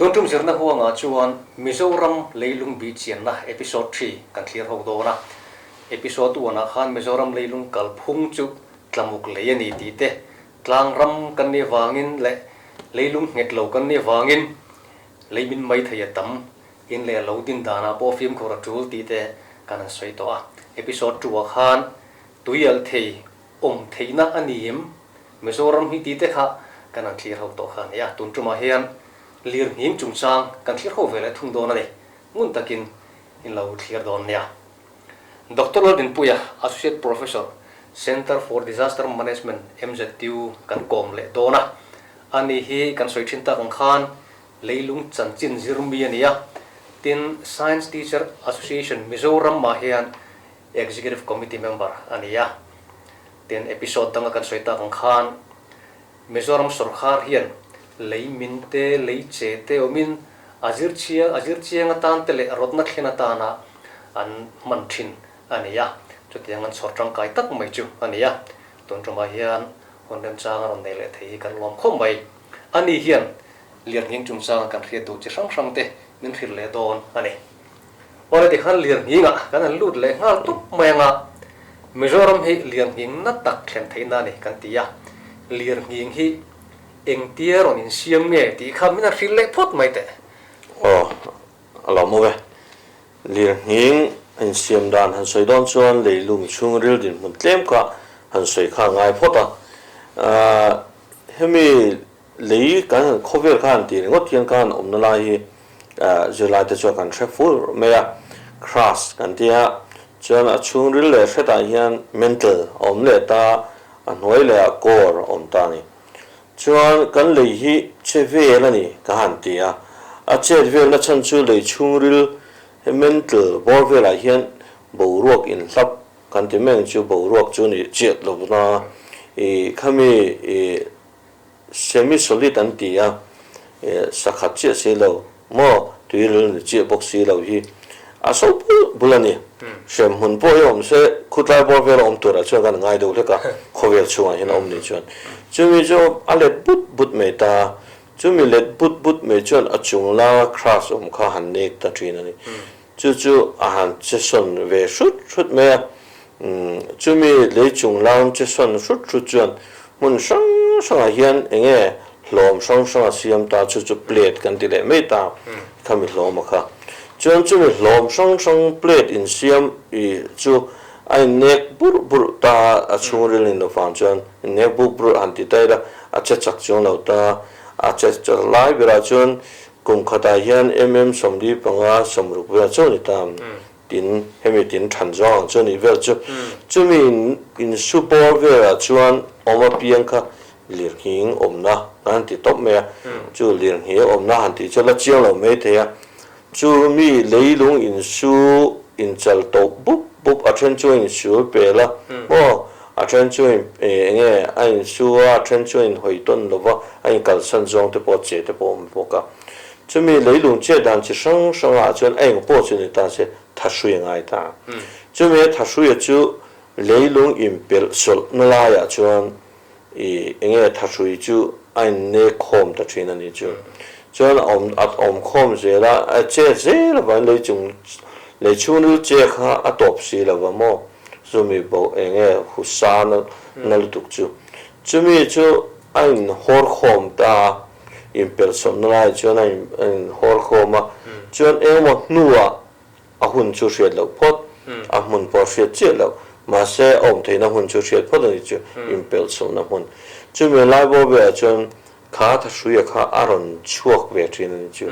Tun tum zirna huangah chuan Mizoram leilung bihchianna episode thi kan thlir ho dawn a. Episode one ah khan Mizoram leilung kalphung chu tlamuk lei a ni tih te, tlang ram kan nih vangin leh leilung nghet lo kan nih vangin lei min mai thei a tam in leh lo din danah pawh fimkhur a tul tih te kan han sawi tawh a. Episode two ah khan tui alh thei awm theihna a ni em? Mizoram hi tih te kha kan han thlir ho tawh kha a ni a, tun tumah hian lirnghing chungchang kan thlir ho ve leh thung dawn a ni, ngun takin in lo thlir dawn nia. Doctor Laldinpuia, Associate Professor, Centre for Disaster Management, MZU kan kawm leh dawn a, ani hi kan sawi thin tak ang khan leilung chanchin zir mi a ni a, tin Science Teacher Association Mizoram mah hian Executive Committee member a ni a, tin episode danga kan sawi tak ang khan Mizoram sawrkhar hian lei min te, lei che te awmin a zir chiang a zir chiang atan te leh rawtna thlen atana an hman thin a ni a, chutiang an chhawr tangkai tak mai chu a ni a, tun tumah hian hun remchang a rawn nei leh thei hi kan lawm khawp mai. Ani hian Lianhming chungchanga kan hriat duh chi hrang hrang te min hrilh leh dawn a ni. Awle tikhan Lianhmingah kan han lut leh nghal tup mai anga, Mizoram hi Lianhming na tak thlen theihna a ni kan ti a, Lianhming hi engtia rawn insiam nge tih kha min han hrilh leh phawt mai teh. Aw, a lo maw ve. Lianhming insiam dan han sawi dawn chuan leilung chhungril dinhmun tlem kha han sawi kha a ngai phawt a. Hemi Lei kan han khawvel kha han tih ringawt hian khan awmna lai hi zirlai te chuan kan hre fur mai a, crust kan ti a, chuan a chhungril leh hretah hian mantle a awm leh ta, a hnuai leh ah core a awm ta a ni. Chuan kan lei hi che vel a ni ka han ti a, a chet velna chhan chu lei chhungril he mantle bawr velah hian boruak inhlap kan ti mai ang chu, boruak chu ni chiat lohna i khami i Semi-solid an ti a, sakhat chiah si lo maw, tuiril ni chiah bawk si lo hi a so bul bul a ni. Hrem hmun pawh hi awm se, khutlai bawr vel a awm turah chuan kan ngai deuh hlek a, khawvel chhungah hian a awm ni chuan. Chumi chu a let but but mai ta, chumi let but but mai chuan a chung langa crust awm kha han nek ta thin a ni. Chu chu a han che sawn ve hrut hrut mai a, chumi lei chung lam che sawn hrut hrut chuan hmun hrang hrangah hian eng nge hlawm hrang hrang a siam ta, chu chu plate kan ti leh mai ta, khami hlawm a kha. Chuan chumi hlawm hrang hrang plate insiam i chu a innek burh burh ta, a chhungril in lovang chuan innek buk burh han ti ta ila a che chak chuang lo ta, a che chak lai berah chuan Kum khatah hian mm 45 60 vel chu a ni ta. Tin, hemi tin than zawng ang chu a nih vel chu. Chumi insu bawr velah chuan awm apiang kha lirnghing awmna kan han ti tawp mai a. Chu lirnghing awmna han tih chu la chiang lo mai thei a. Chumi leilung insu inchal tawh bup bup a then chu a insul pel a maw? A then chu eng nge a insu a, a then chu a inhawi tawn lo va, a inkalsan zawng te pawh che te pawh a awm bawk a. Chumi leilung chet dan chi hrang hrangah chuan a eng pawh chu ni ta se thahrui a ngai ta. Chumi a thahruia chu leilung inpelh sawlhna laiah chuan i eng nge thahrui chu a innek khawm ta thin a ni chu. Chuan a awm a awm khawm zel a, a che zel avangin leichung lei chhungril che kha a tawp si lo va maw? Chumi bo eng nge husa na na lutuk chu. Chumi chu a in hawr khawm ta a, inpelhsawmna lai chuan a in a in hawr khawm a, chuan engemaw hnuah a hun chu hriat loh phawt, a hmun pawh hriat chiah loh, mahse a awm theihna hun chu hriat phawt a ni chu, inpelhsawmna hmun. Chumi lai bawr velah chuan kha Thahruia kha a rawn chhuak ve thin a ni chu.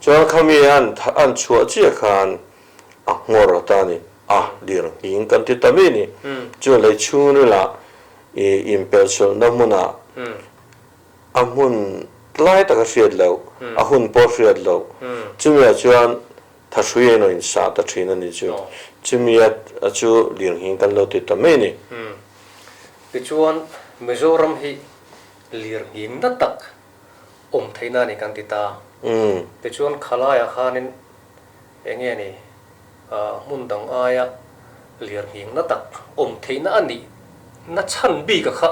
Chuan khami an an chhuah chiah khan a nghawr a ta ni, a lir nghing kan ti ta mai ni. Chu lei chhungrila i inpelhsawlhna hmunah a hmun tlai taka hriat loh, a hun pawh hriat loh, chumiah chuan Thahrui a inawh insah ta thin a ni chu. Chumi a chu lir nghing kan lo ti ta mai ni. Tichuan Mizoram hi lir nghing na tak awm theihna a ni kan ti ta. Tichuan khalaiah khanin eng nge ni hmun dang aia lir nghing na tak awm theihna a nih na chhan bik a kha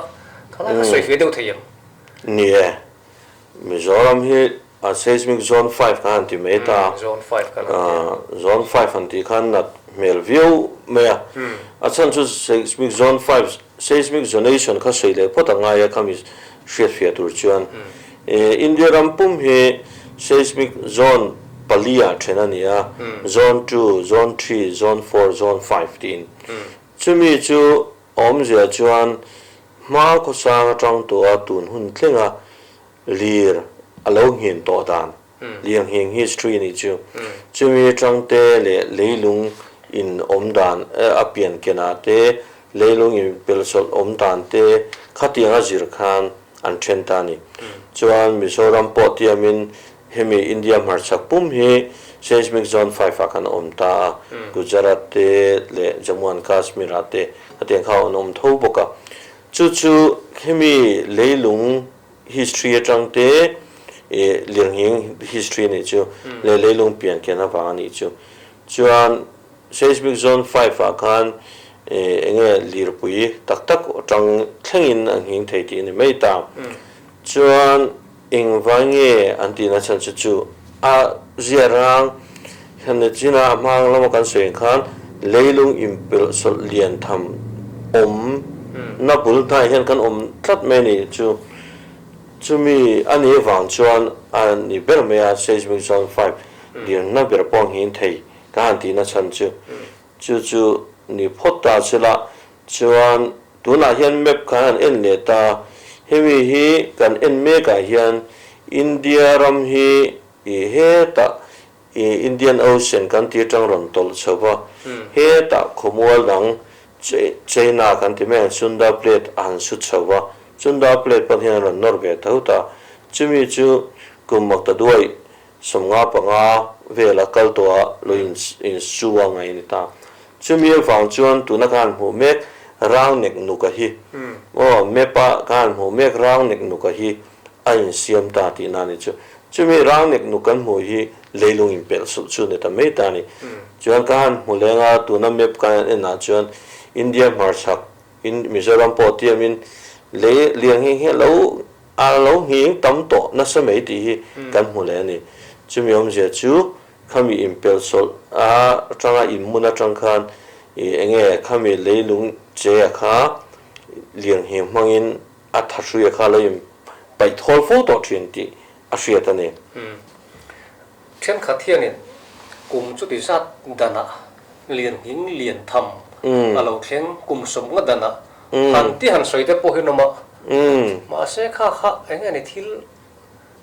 khalai kha sawi ve deuh thei ang. Ni e, Mizoram hi. Seismic Zone 5 kha han ti mai ta. Zone 5 kan han ti a. Zone 5 han tih khan nat hmel viau mai a. A chhan chu Seismic Zone 5, Seismic Zonation kha sawi leh phawt a ngai a khami hriatfiah tur chuan. India ram pum hi Seismic Zone pali ah then a ni a, Zone 2, Zone 3, Zone 4, Zone 5 tiin. Chumi chu awmzia chuan hma khawsang atang tawha tun hun thlenga lir a lo nghin tawh dan, lianghing history a nih chu. Chumi atangte leh leilung in awm dan a pian kenah te, leilung in pelhsawlh awm dan te khatiang a zir khan an then ta a ni. Chuan Mizoram pawh tiamin hemi India hmarchhak pum hi Seismic Zone 5 ah khan a awm ta a, Gujarat te leh Jammu and Kashmir ah te khatiang kha an awm tho bawk a. Chu chu hemi leilung history atang te ih lirnghing history anih chu leh leilung pian kian avang anih chu. Chuan Seismic Zone 5 ah khan ih enge lirpui tak tak atang thlengin a nghing thei tih a ni mai ta. Chuan Engvai nge an tihna chhan chu chu a zia rang hian china a hmang lama kan sawi ang khan leilung inpelh sawlh lian tham awm na bul hnaiah hian kan awm tlat mai a ni chu. Chumi a nih avang chuan a ni ber mai a Seismic Zone 5 dirna ber pawh a nghin thei ka han tihna chhan chu. Chu chu ni phawt ta che la Chuan tunah hian map khan an en leh ta, hemi hi kan en mekah hian India ram hi i hetah i Indian Ocean kan tih atang rawn tawlh chho va, hetah khawmual dang China kan ti mai ang Sunda Plate a han su chho va, Sunda Plate pawh hian a rawn nawr ve tho ta, chumi chu kum makta duai 55 vela kal tawh ah lo insu a ngaih a ni ta. Chumi avang chuan tuna ka han hmuh mek rang nek nuka hi aw map ah ka han hmuh mek rang nek nuka hi a insiam ta tihna a ni chu. Chumi rang nek nuk kan hmuh hi leilung inpelh sulh chu ni ta mai ta a ni. Chuan ka han hmu leng a tuna map ka han en ah chuan India hmarchhak in Mizoram pawh tiamin lei lian hi hi lo A lo nghing tam tawh nasa mai tih hi kan hmu leh a ni. Chumi awmzia chu khami inpelh sawlh a atanga inhmun atang khan ih enge khami leilung che a kha lianghing hmangin a thahrui a kha lo in paih thawl fo tawh thin tih a hriat a ni. Thenkhat hianin kum chuti zat danah lianhing lian tham a lo thleng kum sawmnga danah han ti han sawi te pawh hi an awm a, mahse kha kha eng nge ni thil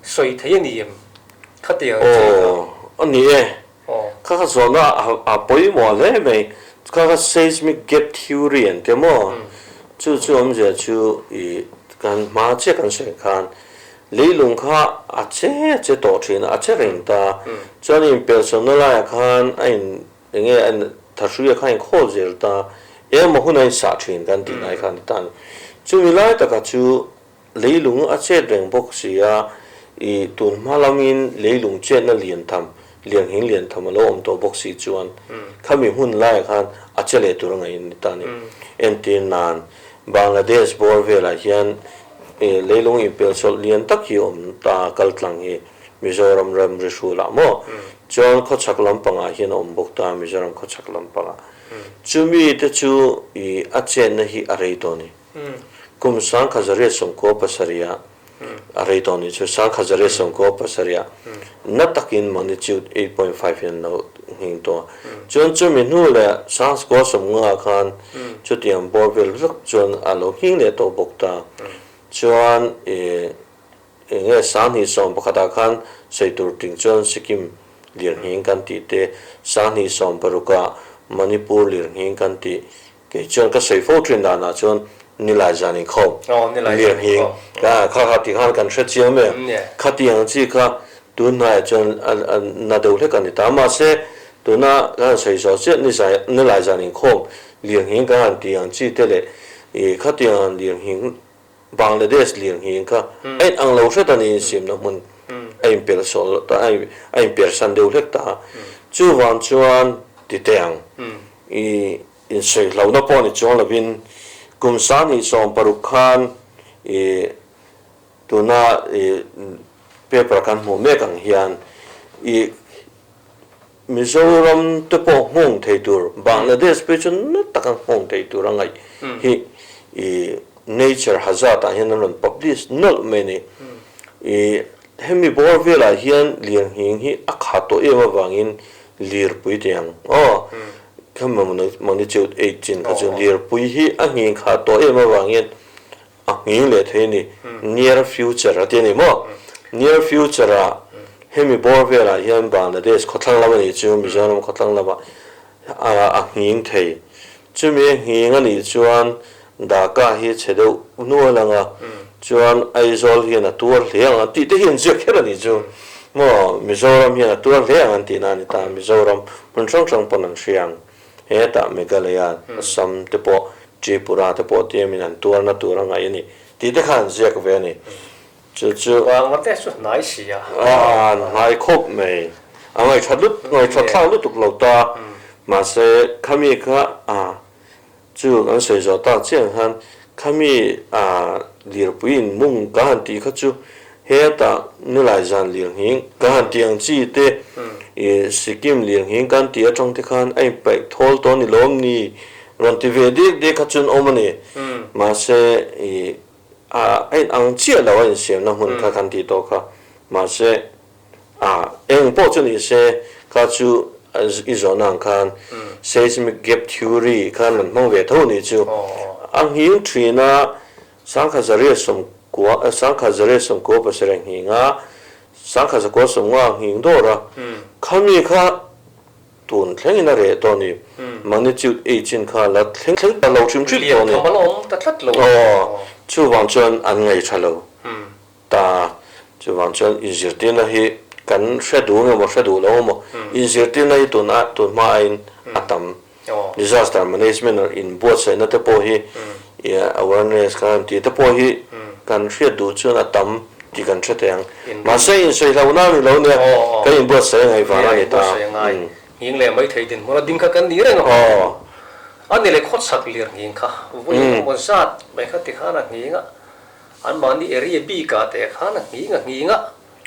sawi thei a ni em khatiang chi kha? Aw, a ni e. Kha kha zawhna a pawimawh hle mai. Kha kha seismic gap theory an ti maw? Chu chu awmzia chu i kan hma chiah kan sawi khan Leilung kha a che a che tawh thin a, a che reng ta. Chuan inpelhsawmna laiah khan a in eng nge a in thahrui a kha a inkhawl zel ta. Engemaw hun a insah thin kan tih lai kha a ni ta a ni. Chumi lai taka chu leilung a chet reng bawk si a, ih tun hma lamin leilung chetna lian tham, lianghing lian tham a lo awm tawh bawk si chuan khami hun laiah khan a che leh tur a ngaih a ni ta a ni. Entir nan Bangladesh bawr velah hian leilung inpelhsawlh lian tak hi awm ta kal tlang hi Mizoram ramri hrulah maw chuan khawchhak lampangah hian a awm bawk ta Mizoram khawchhak lampangah chumi te chu ih a chenna hi a rei tawh a ni kum 1927 a rei tawh nih chu 1997 na takin magnitude 8.5 hian lo nghing tawh a. Chuan chumi hnu leh 1990 khan chutiang bawr vel vek chuan a lo nghing leh tawh bawk ta. Chuan ih eng nge 2011 khan sawi tur ting chuan Sikkim lirnghing kan tih te, 2016 Manipur lirnghing kan tih Kei chuan ka sawi fo thin danah chuan Nilai zan inkhawm, lirnghing, kha kha ti khan kan hre chiang mai a, khatiang chi kha tun hnaiah chuan a na deuh hlek a ni ta. Mahse, tuna ka han sawi zawh chiah Nilai zan inkhawm, lirnghing kan han tih ang chi te leh khatiang lirnghing Bangladesh lirnghing kha a in ang lo hret a ni insiamna hmun a inpel sawl ta a inpersan deuh hlek ta a. Chuvang chuan ti teh ang i insawi hlauhna pawh ni chuang lovin kum 2016 khan i tuna i. paper kan hmuh mek ang hian i Mizoram te pawh nghawng thei tur, Bangladesh phei chu na taka nghawng thei tur a ngaih hi i Nature Hazard ah hian an rawn publish nawlh mai a ni. I hemi bawr velah hian lirnghing hi a kha tawh em avangin lirpui tih ang aw khami magnitude 8 chin kha chu lirpui hi a nghing kha tawh em avangin a nghing leh thei a ni. Near future a ti a ni maw? Near future ah hemi bawr velah hian Bangladesh khawthlang lam a nih chu Mizoram khawthlang lamah a nghing thei. Chumi a nghing a nih chuan Dhaka hi chhe deuh nual ang a, chuan Aizawl hian a tuar hle ang an tih te hi an ziak kher a nih chu maw? Mizoram hian a tuar hle ang an tihna a ni ta. Mizoram hmun hrang hrang pawn an hria ang. Hetah Meghalaya, Assam te pawh, Tripura te pawh tiamin an tuarna tur a ngaih a ni tih te kha an ziak ve a ni. Chu chu. Bangladesh chu hnai si a. Aaa hnai khawp mai. A ngaihṭhat lut, ngaihṭhat thlak lutuk lo ta. Mahse khami kha a chu kan sawi zawh tak chiah ang khan khami a lirpui in mung ka han tih kha chu Hetah nilai zan lirnghing ka han tih ang chi te, i Sikkim lirnghing kan tih atang te khan a inpaih thawl tawh a ni lawm ni? Rawn ti ve dek dek kha chuan awm a ni. Mahse i a in ang chiah lo a insiamna hmun kha kan tih tawh kha. Mahse a eng pawh chu ni se kha chu i zawhna ang khan seismic gap theory khan rawn hmang ve tho a nih chu. A nghing thin a. Sangkhat zariat sawmkua, sangkhat zariat sawmkua pasarih nghing a, sangkhat zakua sawmnga nghing dawr a, khami kha tun thlengin a reh tawh a ni. Magnitude eight chin kha la thleng thleng ta lo hrim hrim tawh a ni. Lian tham a la awm ta tlat lo. Aw, chuvang chuan an ngaihṭha lo ta. Chuvang chuan inzirtirna hi kan hre duh nge maw hre duh lo maw, inzirtirna hi tun a tun hma aiin a tam. Disaster management or inbuatsaihna te pawh hi awareness kan han tih te pawh hi kan hriat duh chuan a tam tih kan hre thei ang. Mahse insawihlauhna a ni lo nia, kan inbuatsaih a ngaih vang a ni ta. Nghing leh mai thei dinhmun a ding kha kan ni reng a. A ni leh khawchhak lir nghing kha vawi engemaw zat mai kha tikhan a nghing a, anmahni area bikah te khan a nghing a nghing a.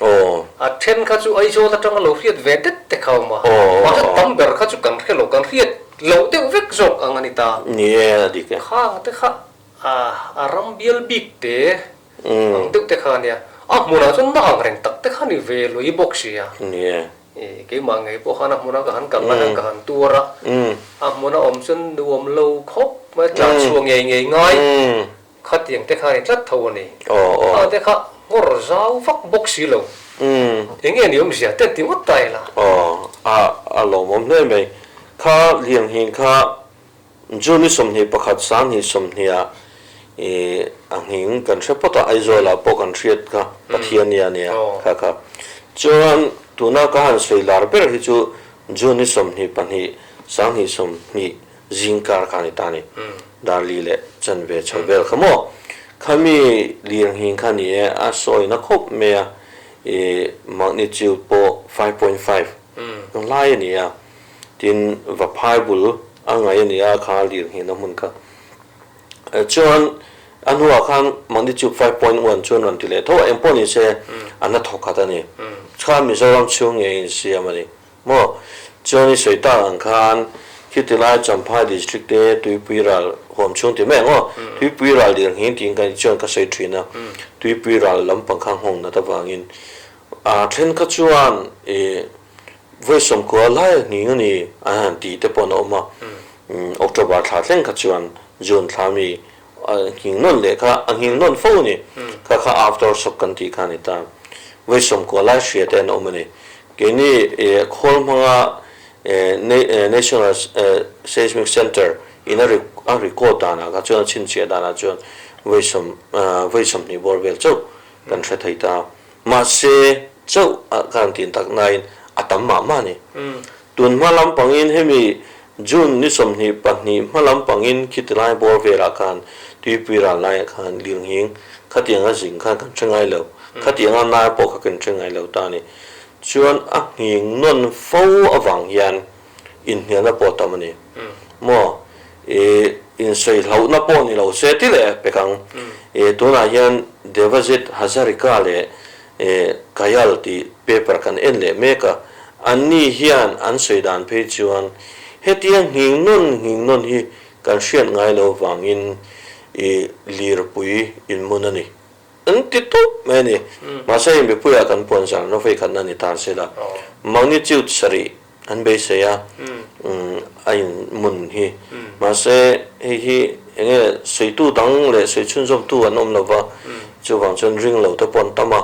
Aw. A then kha chu Aizawl atanga lo hriat ve det te kha awm a. Aw. Mahse tam ber kha chu kan hre lo, kan hriat loh deuh vek zawk ang a ni ta. Ni e, a dik e. Khang te kha a a ram bial bik te ang deuh te kha a nia. A hmunah chuan na ang reng tak te kha ni ve lui bawk si a. Ni e. I keimah ngei pawh khan a hmuna ka han kal lai khan ka han tuar a. A hmuna awm chuan nuam lo khawp mai, tlan chhuah ngei ngei ngai. Khatiang te kha ni tlat tho a ni. Kha te kha nghawr zau vak bawk si lo. Eng nge ni awmzia te an ti ngawt ta ila. Aw, a a lawmawm hle mai. Kha Lianghing kha June ni 21 2020 ah i a nghing kan hre phawt a, Aizawl ah pawh kan hriat kha Pathian a nia kha kha. Chuan tuna ka han sawi lar ber hi chu June ni 22 2020 Zingkar kha a ni ta ni. Darli leh chanve chho vel kha maw? Khami lirnghing kha ni e, a sawina khawp mai a, i magnitude pawh 5.5 ang lai a ni a, tin Vaphai bul a ngaih a ni a kha lirnghingna hmun kha. Chuan a hnuah khan magnitude 5.1 chuan rawn ti leh tho a, engpawh ni se a na thawkhat a ni. Kha Mizoram chhung ngei insiam a ni. Maw? Chuan i sawi tak ang khan khiti lai Champhai District te Tuipui ral huam chhung ti mai ang aw. Tuipui ral dir nghing tiin kan chuan ka sawi thin a. Tuipui ral lampang kha nghawng nat avangin a then kha chuan i vawi sawmkua lai nghing a ni an han tih te pawh an awm a. October thla thleng kha chuan June thla mi a nghing nawn leh kha a nghing nawn fo a ni. Kha kha after shock kan tih kha a ni ta. Vawi sawmkua lai hria te an awm a ni. Keini khawl hmanga National Seismic Centre in a record danah kha chuan a chhinchhiah danah chuan vawi 20 bawr vel chauh kan hre thei ta. Mahse chauh a kan tin tak nain a tam mah mah a ni. Tun hma lampangin hemi June ni 22 hma lampangin khitilai bawr velah khan tuipui ral laiah khan lirnghing khatianga zing khan kan hre ngai lo. Khatianga nai pawh kha kan hre ngai lo ta a ni. Chuan a nghing nawn fo avang hian inhnialna pawh a tam a ni. Maw? I insawi hlauhna pawh ni lo se ti leh pek ang. I tunah hian Devajit Hazarika leh. Kayal tih paper kan en leh mek a, anni hian an sawi dan phei chuan hetia nghing nawn nghing nawn hi kan hriat ngai lo vangin i lirpui inmun a ni. An ti tawp mai a ni. Mahse hei mipuiah kan puan zar na vei khatna ni ta se la, magnitude sarih an beisei a, a inmun hi. Mahse hei hi eng nge sawitu dang leh sawi chhunzawmtu an awm lo va, chuvang chuan ring lo te pawh an tam a,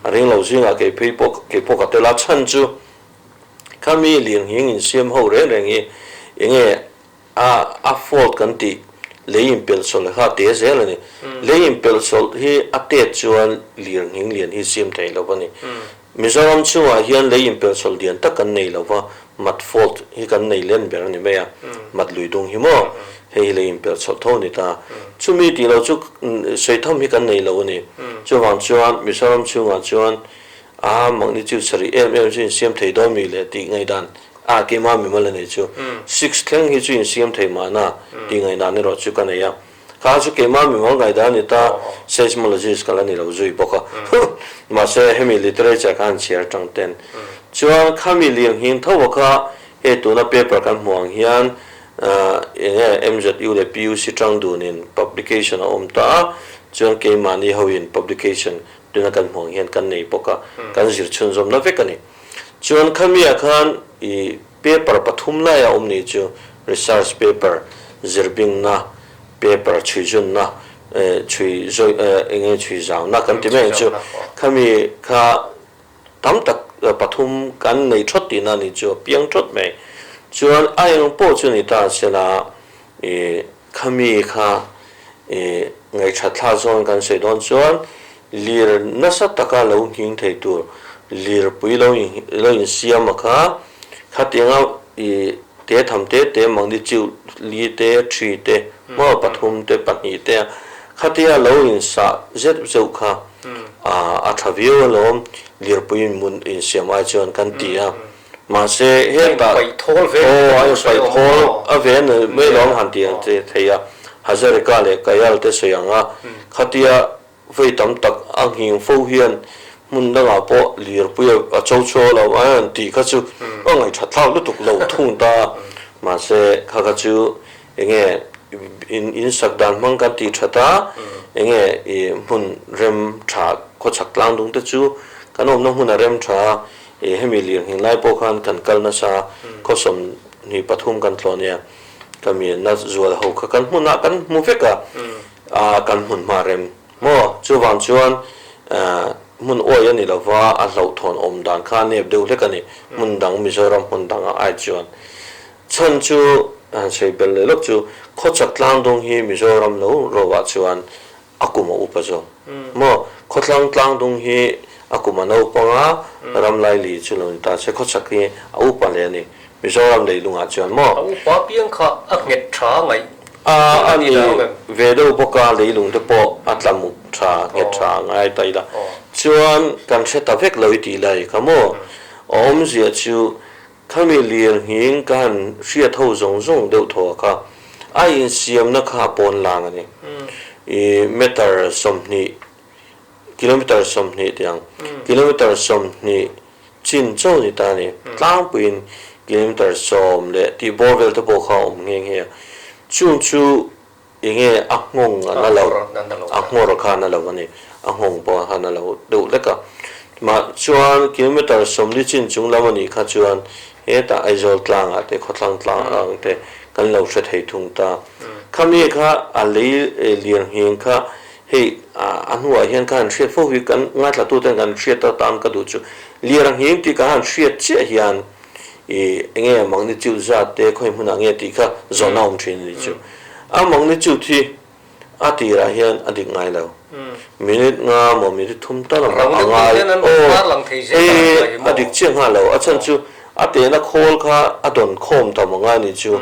a ring lo zingah kei phei pawh kei pawh ka tel a, chhan chu khami lirnghing insiam ho reng reng hi eng nge A a fault kan tih lei inpelhsawlh kha a te zel a ni. Lei inpelhsawlh hi a tet chuan lir nghing lian hi siam thei lo a ni. Mizoram chungah hian lei inpelhsawlh lian tak kan nei lo va, mat fault hi kan nei len ber a ni mai a, mat lui dung hi maw hei hi lei inpelhsawlh tho a ni ta. Chumi tih loh chu sawi tham hi kan nei lo a ni. Chuvang chuan Mizoram chungah chuan a magnitude sarih em em chu insiam thei dawn mi le tih ngaihdan A keimah mimal a nei chu six thleng hi chu insiam thei mahna tih ngaihdan erawh chu ka nei a. Kha chu keimah mimal ngaihdan a ni ta, seismologist ka la ni lo zui bawk a. Mahse hemi literature kha an chhiar atang ten chuan khami lirnghing tho a kha hei tuna paper kan hmuh ang hian eng nge MZU leh PUC tang dunin publication a awm ta a, chuan keimahni hoin publication tuna kan hmuh ang hian kan nei bawk a, kan zir chhunzawmna vek a ni. Chuan khamiah khan i paper pathum lai a awm ni chu research paper, zirbingna paper, chhuizunna, chhui zawi eng nge chhui zauna kan ti mai ang chu. Khami kha tam tak pathum kan nei thawt tihna a ni chu a piang thawt mai. Chuan a eng pawh chu ni ta sela i Khami kha i ngaihṭhat thla zawn kan sawi dawn chuan lir nasa taka lo nghing thei tur lirpui lo lo insiam a kha, khatianga i te tham te te magnitude li te, thi te, maw pathum te, pahnih te a khatia lo insah zet zeuh kha a ṭha viau alawm lirpui inmun insiam ai chuan kan ti a. Mahse hetah aw a inpaih thawl a ve ni mai lo han ti ang che thei a, Hazarika leh Kayal te sawi ang a, khatia vei tam tak a nghing fo hian hmun dangah pawh lirpui a cho chhuak lo a han tih kha chu a ngaihṭhat thlak lutuk lo thung ta a, mahse kha kha chu enge in insak dan hmang kan tih ṭhat a, enge i hmun rem ṭha khawchhak tlang dung te chu kan awmna hmun a rem ṭha a, I hemi lirnghing lai pawh khan kan kal nasa, khaw 23 kan tlawn nia, ka mi na zual ho kha kan hmunah kan hmu vek a, a kan hmun hma rem maw? Chuvang chuan hmun awi a ni lova a hlauhthawn awm dan kha a nep deuh hlek a ni, hmun dang Mizoram hmun dangah ai chuan. Chhan chu han sawi belh leh lawk chu khawchhak tlangdung hi Mizoram lo rovah chuan A kum a upa zawk maw? Khawthlang tlangdung hi a kum a naupang a, ram laili chu lo ni ta se khawchhak hi a upa hle a ni. Mizoram leilungah chuan maw? A upa piang kha a nghet tha ngaih A a ni ve deuh bawk a, leilung te pawh a tla muk tha, nghet tha ngai ta ila. Chuan kan hre ta vek lo i tih lai kha maw? A awmzia chu Khami lirnghing ka han hriat ho zawng zawng deuh thaw kha a insiamna kha a pawn lang a ni. I meter 20, kilometer 20 tih ang, kilometer 20 chin chauh ni ta a ni. Tlangpuiin kilometer 10 leh tih bawr vel te pawh kha a awm nghe nghe a. Chung chu Enge a nghawng a na lo, a nghawr kha a na lo a ni, a nghawng pawh kha a na lo deuh lek a. Mah chuan kilometre 40 chin chung lam a nih kha chuan hetah Aizawl tlangah te Khawthlang tlang te kan lo hre thei thung ta. Khami kha a lei lirnghing kha hei a hnuah hian ka han hriat fo hi kan ngaithlatuten kan hriat atan ka duh chu lirnghing tih ka han hriat chiah hian I enge magnitude zat te khawi hmunah nge tih kha zawn a awm thin a ni chu. A magnitude hi a tirah hian a dik ngai lo. Minute nga maw minute thum tal a ngai aw hei a dik chiah nghal lo. A chhan chu a tehna khawl kha a dawn khawm tam a ngai a ni chu.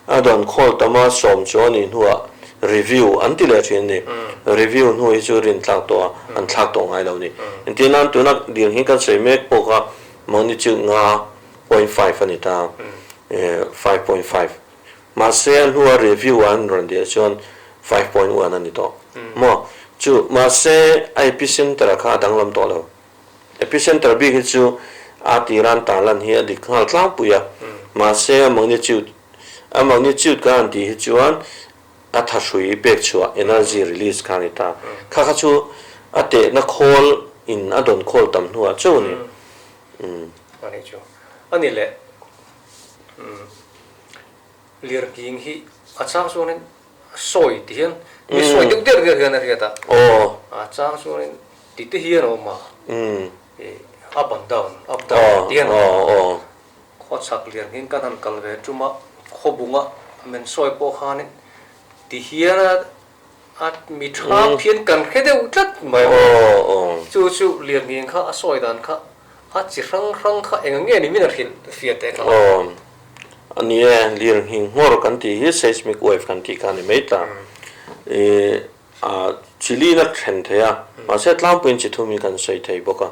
A dawn khawl tam a sawm chu a nih hnuah review an ti leh thin a ni. Review hnu hi chu rin tlak tawh a an thlak tawh ngai lo a ni. Engtin nan tuna dil hi kan sawi mek pawh kha Magnitude 5.5 a ni ta, 5.5. Mahse a hnua review an rawn tih ah chuan 5.1 a ni tawh maw? Chu mahse a epicenter kha a danglam tawh lo. Epicenter bik hi chu a tiran tarlan hi a dik nghal tlangpui a, mahse a magnitude a magnitude kan han tih hi chuan a thahrui pek chhuah energy release kha a ni ta. Kha kha chu a tehna khawl in a dawn khawl tam hnuah chauh a ni. A nih chu. A ni leh lirnghing hi a chang chuanin sawi ti hian mi sawi deuh deuh deuh hian a hriat a. A chang chuanin ti te hian a awm a. Up and down, up down ti hian a awm a. Khawchhak lirnghing kan han kal ve tum a, khawbunga men sawi pawh khanin ti hian a mi tha phian kan hre deuh tlat mai a. Chu chu lirnghing kha a sawi dan kha a chi hrang hrang kha eng nge ni min a hrilh fiah teh kha. Aw, a ni e, lirnghing nghawr kan tih hi seismic wave kan tih kha a ni mai ta. I a chi lin a then thei a, mahse tlangpuiin chi thum hi kan sawi thei bawk a.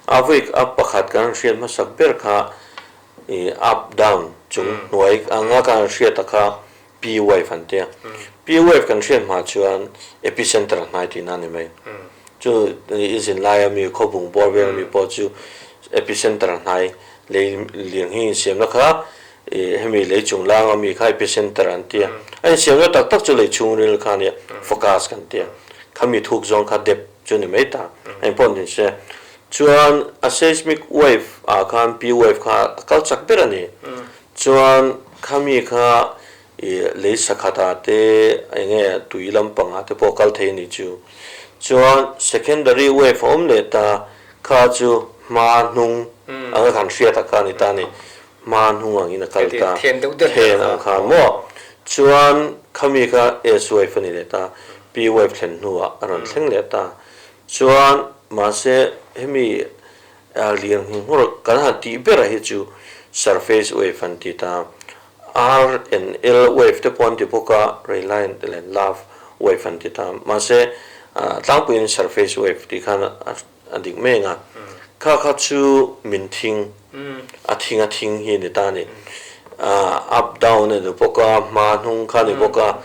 A vawi a pakhat kan hriat hmasak ber kha i up down chung hnuai anga kan hriat a kha P wave an tia. P wave kan hriat hma chuan epicenter a hnai tihna a ni mai. Chu i zin laia mi khawbung bawr vel ami pawh chu epicenter a hnai lei liang hi insiamna kha i hemi lei chung lang ami kha epicenter an tia. A insiamna tak tak chu lei chhungril kha a nia, focus kan tia. Khami thuk zawng kha depth chu a ni mai ta. A inpawh ni se. Chuan a seismic wave ah khan P wave kha a kal chak ber a ni. Chuan khami kha i lei sakhatah te eng nge tui lampangah te pawh kal thei a nih chu. Chuan secondary wave a awm leh ta, kha chu hma hnung anga kan hriat a kha a ni ta a ni. Hma hnung angin a kal ta, then ang kha maw. Chuan khami kha S wave a ni leh ta, P wave thlen hnuah a rawn thleng leh ta. Chuan mahse hemi Lianghing hmur kan han tih berah hi chu surface wave an ti ta. R and L wave te pawh an ti bawk a, Rayleigh leh Love wave an ti ta. Mahse, tlangpuiin surface wave tih khan a dik mai ang a. Kha kha chu min thing, a thing a thing hi a ni ta a ni. Up down a ni bawk a, hma hnung kha a ni bawk a.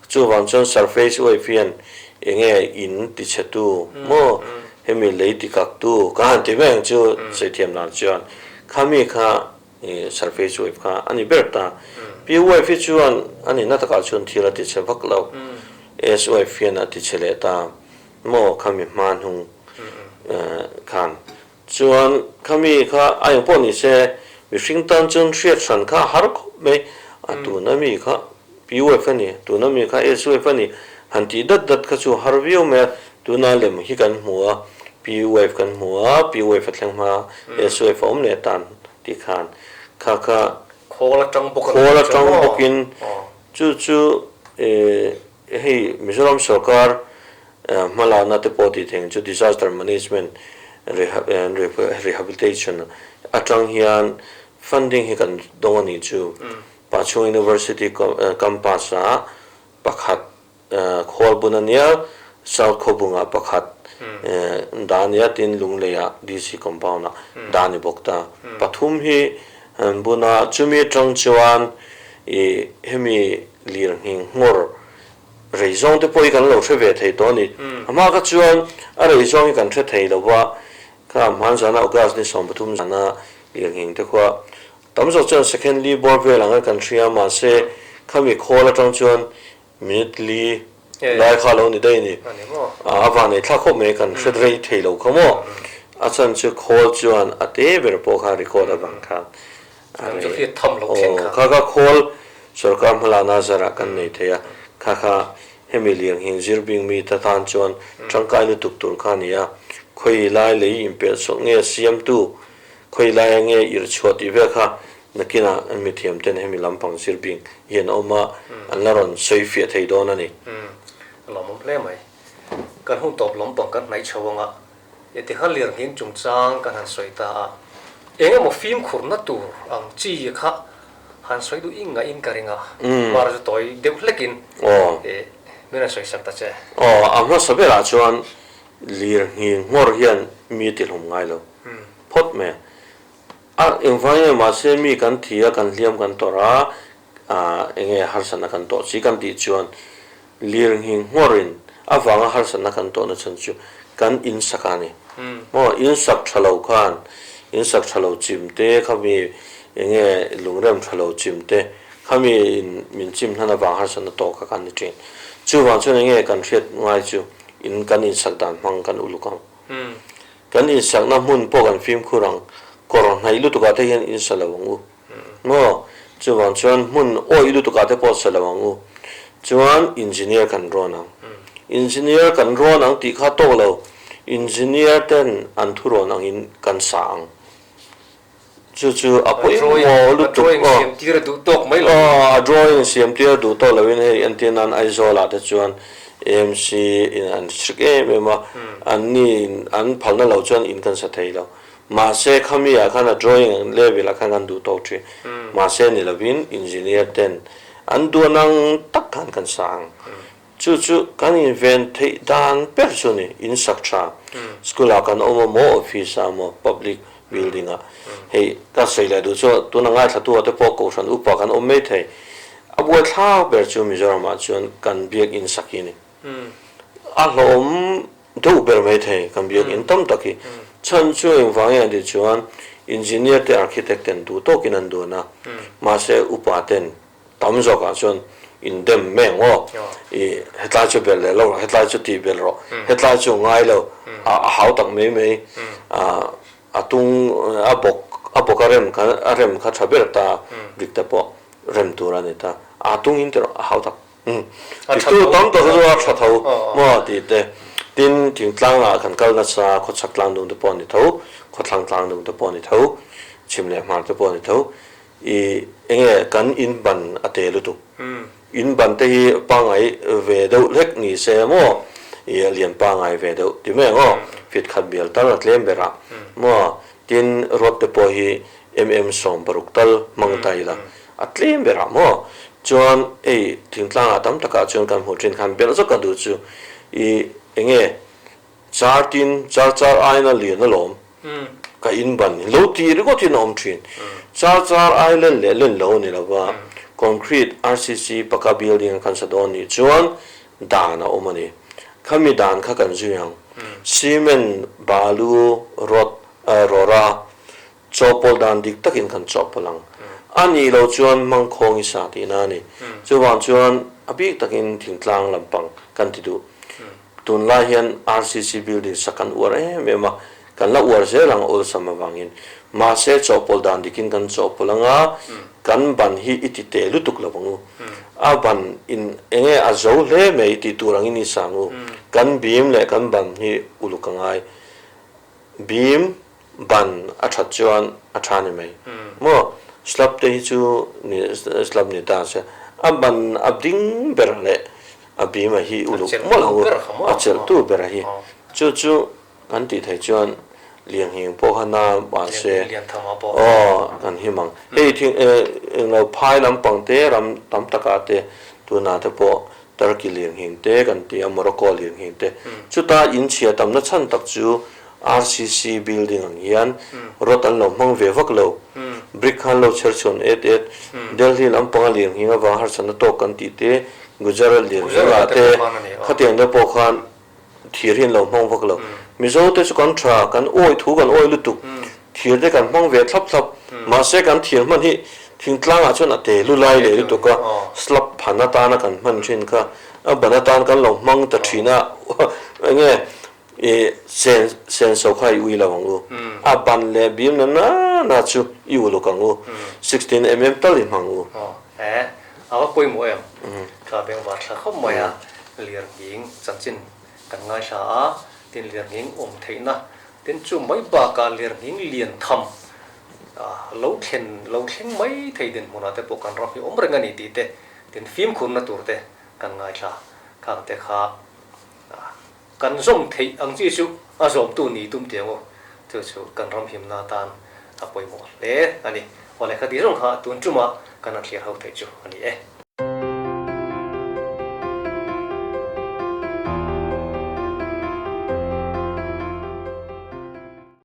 Chuvang chuan surface wave hian enge in ti chhe tu maw hemi lei ti kak tu ka han ti mai ang chu sawi thiam dan chuan khami kha surface wave kha a ni ber ta. P wave hi chuan a nihna takah chuan thil a ti chhe vak lo. S wave hian a ti chhe leh ta maw khami hma hnung khan. Chuan khami kha a eng pawh ni se mihring tan chuan hriat hran kha a har khawp mai a tuna mi kha PUF a ni tuna mi kha SUF a ni han tih dat dat kha chu har viau mai a tuna lem hi kan hmu a PUF kan hmu a PUF a thleng hma SUF a awm leh tan tih khan kha kha Khawl atang bawk khawl atang bawkin chu chu Hei Mizoram sorkar hmalakna te pawh tih theih ang chu Disaster Management and Rehabilitation atang hian funding hi kan dawng a nih chu. Pachhung University campus ah pakhat khualbun a nia, South Khawbungah pakhat dah a nia tin Lungleiah DC compound ah dah a ni bawk ta. Pathum hi an bun a, chumi atang chuan ih hemi Lir nghing nghawr rei zawng te pawh hi kan lo hre ve thei tawh a ni. A hma kha chuan a rei zawng hi kan hre thei lo va, kha hman zana August ni 13 zana lir nghing te khua tam zawk chuan second li bawr vel ang a kan hria mahse khami khawl atang chuan minute li lai kha lo ni daih a ni. A vanei thlak khawp mai kan hre rei thei lo kha maw. A chhan chu khawl chuan a te ber pawh kha record avang khan Aw, kha kha khawl sorkar hmalakna zarah kan nei thei a, kha kha hemi lianghing zir bing mi ta tan chuan tangkai lutuk tur kha a ni a, khawi lai lei inpelh sawlh nge siamtu, khawi laia nge irh chhuah tih vel kha nakinah an mithiam ten hemi lampang zir bing hi an awm a, an la rawn sawi fiah thei dawn a ni. Lawmawm hle mai. Kan hun tawp lampang kan hnaih chho anga Heti kha lirnghing chungchang kan han sawi ta a, eng emaw fimkhurna tur ang chi kha han sawi duh ing ngaihin ka ring a, mar chu tawi deuh hlekin min rawn sawi sak ta che. Aw, a hmasa berah chuan lirnghing nghawr hian mi a tihlawm ngai lo phawt mai a. A engvang nge mahse mi kan thi a, kan hliam kan tawrh a, eng nge harsatna kan tawh chi kan tih chuan Lirnghing nghawrin avanga harsatna kan tawhna chhan chu kan in sak a ni. Maw in sak tha lo khan in sak tha lo chim te khami enge lungrem tha lo chim te khami in min chim hnan avang harsatna tawk kha kan ni thin. Chuvang chuan enge kan hriat ngai chu in kan insak dan hmang kan uluk ang. Kan insakna hmun pawh kan fimkhur ang. Kawr hnaih lutukah te hian in sa lo ang u. Maw? Chuvang chuan hmun awih lutukah te pawh sa lo ang u. Chuan engineer kan rawn ang. Engineer kan rawn ang tih kha tawk lo. Engineer ten an thu rawn angin kan sa ang. Chu chu a pawimawh lutuk. A drawing siam tir a duh tawk mai lo. Aw, a drawing siam tir a duh tawk loin hei entir nan Aizawlah te chuan AMC in an hrik em em a, anni in an phalna lo chuan in kan sa thei lo. Mahse khami ah khan a drawing level ah khan kan duh tawk thin. Mahse ni lovin engineer ten an duan ang tak khan kan sa ang. Chu chu kan inven theih dan ber chu ni, in sak tha. School ah kan awm a maw, office ah maw, public building ah. Hei ka sawi leh duh chu tuna ngaithlatu ah te pawh kohhran upa kan awm mai thei. A buaithlak ber chu Mizoram ah chuan kan biakin sak hi ni. A hlawhawm deuh ber mai thei kan biakin tam tak hi. Chhan chu engvang nge an tih chuan engineer te architect ten duh tawkin an duan a, mahse upa ten Tam zawkah chuan in dem mai ang aw. I hetlai chu belh leh lo rawh, hetlai chu tih belh rawh, hetlai chu ngai lo, a hau tak mai mai, a tung a bawk a bawk a rem kha a rem kha tha ber ta dik te pawh rem tur a ni ta, a tung in ti rawh a hau tak. Tiktu tam tak chu a tha tho maw tih te, tin thingtlangah kan kal nasa khawchhak tlang dung te pawh a ni tho, khawthlang tlang dung te pawh a ni tho, chhim leh hmar te pawh a ni tho. I enge kan in ban a te lutuk. In ban te hi pangai ve deuh hlek ni se maw i a lian pangai ve deuh ti mai ang aw. Fit khat bial tal a tlem ber a maw. Tin rod te pawh hi mm 16 tal hmang ta ila a tlem ber a maw. Chuan hei thingtlang ah tam takah chuan kan hmuh thin khan belh zawk a duh chu i enge Char tin, char char aiin a lian alawm, ka in ban hi lo tih ringawt in a awm thin. Char char ai len leh len lo a ni lova, concrete RCC paka building a kan sa dawn nih chuan dan a awm a ni. Khami dan kha kan zui ang. Cement, balu, rod, rawra, chawhpawlh dan dik takin kan chawhpawlh ang. A nih loh chuan hmangkhawng i sa tihna a ni. Chuvang chuan a bik takin thingtlang lampang kan ti duh. Tunlai hian RCC building sak kan uar em em a, kan la uar zel ang awlsam avangin. Mahse chawhpawlh dan dikin kan chawhpawlh ang a, kan ban hi i ti teh lutuk lo ang u. A ban in enge a zo hle mai tih tur angin i sa ang u. Kan beam leh kan ban hi uluk a ngai. Beam ban a that chuan a tha ni mai maw? Slab te hi chu ni slab ni ta se a ban a ding ber leh a beam a hi uluk mawlh ang u, a chelh tu ber a hi chu chu kan tih theih chuan lianghing pawh kha na mahse aw kan him ang. Hei thing englo phai lampang te ram tam takah te tunah te pawh Turkey lirnghing te kan ti a, Morocco lirnghing te. Chuta in chhia tamna chhan tak chu RCC building ang hian rod an lo hmang ve vak lo. Brick kha an lo chher chhuan et et. Delhi lampanga lirnghing avang harsatna tawk kan tih te, Gujarat lirnghing ah te khatiang te pawh khan Thir hi an lo hmang vak lo. Mizo te chu kan tha, kan awi thu kan awi lutuk. Thir te kan hmang ve thlap thlap. Mahse kan thir hman hi thingtlang ah chuan a te lu lai leh lutuk a, slab phan atana kan hman thin kha a ban atan kan lo hmang ta thin a, enge i sen senso kha i ui lo ang u. A ban leh bim na na na chu i uluk ang u. 16 mm tal i hmang u. He, a va pawimawh em? Thla bengvar thla khawp mai a, Liarnghing chanchin kan ngaithla a, tin Liarnghing awm theihna, tin chu mai bakah Liarnghing lian tham lo thlen lo thleng mai thei dinhmunah te pawh kan ram hi awm reng a ni tih te, tin fimkhurna tur te kan ngaithla khang te kha kan zawm theih ang chi chu a zawmtu ni tum tih ang u, chu chu kan ram himna atan a pawimawh hle a ni. Aw lehkha tih zawng kha tun tumah kan han thlir ho theih chu a ni e.